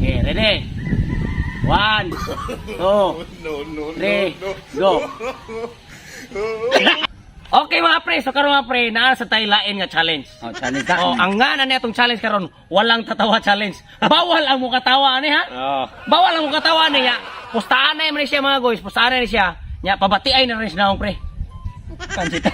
Okay, ready? One, two, three, go. Okay mga pre, so karon mga pre, naa sa tay lain nga challenge. Oh, challenge ka. Oh, ang nga na niya atong challenge karon, walang tatawa challenge. Bawal ang mukatawa ani ha. Oh. Bawal ang mukatawa ani ya. Pustaan na man siya mga guys, pustaan na ni siya. Nya pabati ay na rin siya naong pre. Kansita.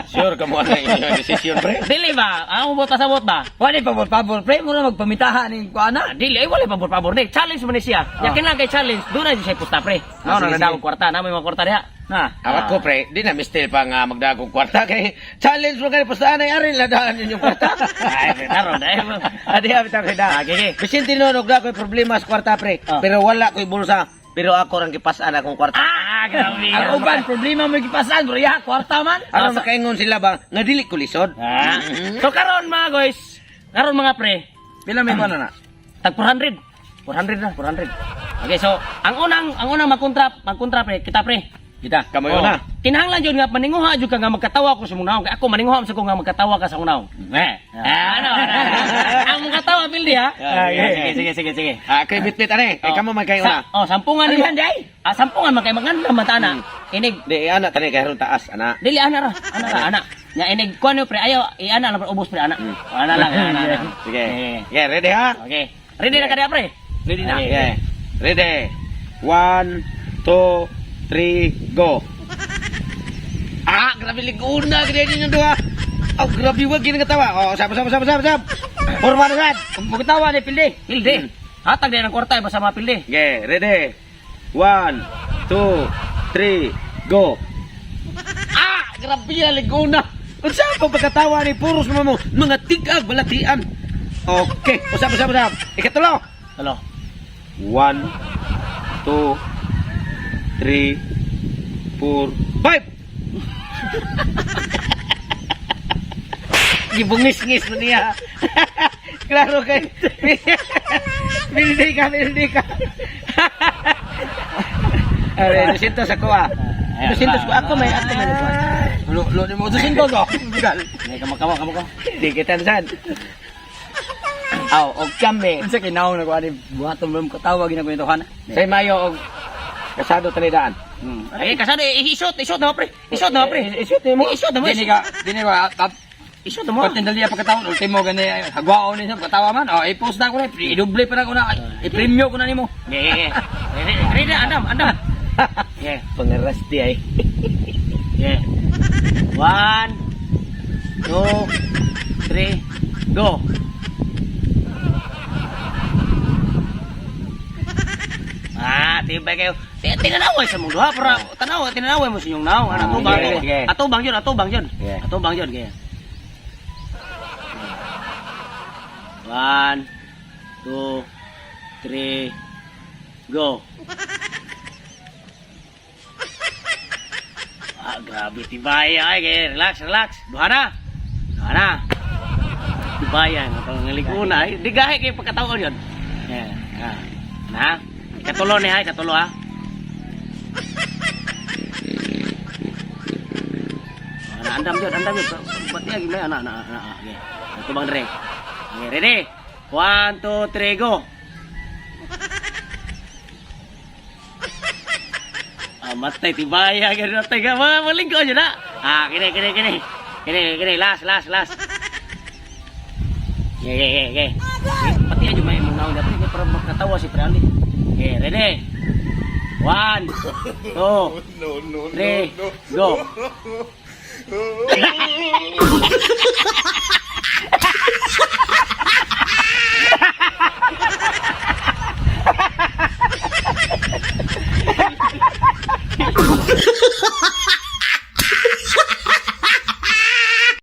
Sure ka mo na inyong desisyon, pre. Dili ba? Ang mo pasabot ba? Wala pabor pabor pre, mura magpamitahan ning kuana. Ah, dili ay wala pabor-pabor ni. Challenge man ni siya. Nya Ah. kinahanglan kay challenge, doon na siya pusta pre. Ah, Mao na sige, nadaog sige. kwarta, na may mga kwarta diha. Na. Awat ko, pre, di na mistil pa nga magdagong kwarta kay challenge mo kay pustaan ay arin ladaan ninyong kwarta. Ay, pre, taron ay. Adi abi ta kay da. Ah, sige. Bisin tinunog na ko'y problema sa kwarta, pre. Ah. Pero wala ko'y bulsa. Pero ako rang gipasan akong kwarta. Ah, grabe. Ang uban problema mo gipasan, bro ya, kwarta man. Aron makaingon sila ba nga dili ko lisod? Ah. So karon mga guys, karon mga pre, Pila may kuana na? tag 400. 400 na, 400. Okay, so ang unang magkontra pre, kita pre. Kita. Kamo yun Oh, na. Kinahanglan jud nga maninguha jud ka nga magkatawa ko sa mong naong. Kay ako maninguha man sa ko nga magkatawa ka sa akong naong. Eh. Ah, ano, ano, ano. Ang mga pildi ha. Ah, Sige, yeah. sige, sige, sige. Ah, kay bitbit ani. Kay Oh. kamo man kay una. Oh, sampungan Ano nimo. yan, day? Ah, sampungan man kay maganda man ta ana. Inig Di ana tani kay haron taas ana. dili ana ra, ana ra, ana. Nya inig kuan pre ayo iana lang pre ubos pre ana. Ana lang, ana. ana. Sige. Eh. Sige, ready ha? Okay. Ready na ka diha, pre? Ready na. Okay. Sige. Ready. 1 2 3 go. Ah, grabe liguna gid ninyo duha. Oh, grabe wag gid nga tawa. Oh, sab sab sab sab sab. Forma na sad. Kung magkatawa ni pildi. Pildi. Hatag din ang kwarta eh, basta mga pildi. Sige, ready. 1 2 3 go. Ah, grabe ya liguna. Unsa pa pagkatawa ni puros naman mo mga tigag balatian. Okay, usap usap usap. Ikatulo. Hello. 1 2 3 4 5. Gibungis-ngis na niya. Klaro kay. Mildi ka, mildi ka. Are, 200 ako ah. 200 ko ako may nagkuhan. Lo lo ni mo 200 ko. Bigal. May kamakawa, kamakawa. Di kita san. Aw, og kami. Unsa kay naong na kuani buhaton mo katawa ginakwentuhan. Say mayo og kasado talidaan. Ay, kasado, i-shoot, i-shoot na pre. I-shoot na pre. I-shoot nimo. I-shoot na mo. Dini ka, dini ka tap I-shoot na mo. Patindali pa katawon ultimo gani hagwaon ni sa katawa man. Oh, i-post na ko na, i-doble pa na ko na, i-premyo ko na nimo. Okay, okay. Ready, ready, andam, andam. Okay, Pangarasti ay. okay. 1, 2, 3, go. Ah, tibay kayo. Tinanaway sa mong duha para tanaw, tinanaway mo sa inyong naong. Ano, atubang, Sige, sige. atubang yun, atubang yun. Sige. Atubang yun, kaya. 1, 2, 3, go. Ah, grabe tibay. Ay, okay, relax, relax. Duha na. Duha na. Tibay ang pangaliguna. Ay, di gahi kayo pagkataon yun. Eh, ah. Na. Ikatulo ni ha, ikatulo ha. Ah, na, andam yun, andam yun. Ba't niya, gimay, ana, ana, ana, ana. Okay. Ito bang dire? Okay, ready? 1, 2, 3, go. Ah, matay tibaya ganun matay ka. Mga malingko yun na. Ah, kini kini kini. Kini kini last last last. Yeah, yeah, yeah, yeah. Pati aja may mga naong dapat para makatawa si Pre Ali. Okay, ready? 1, 2, 3, go.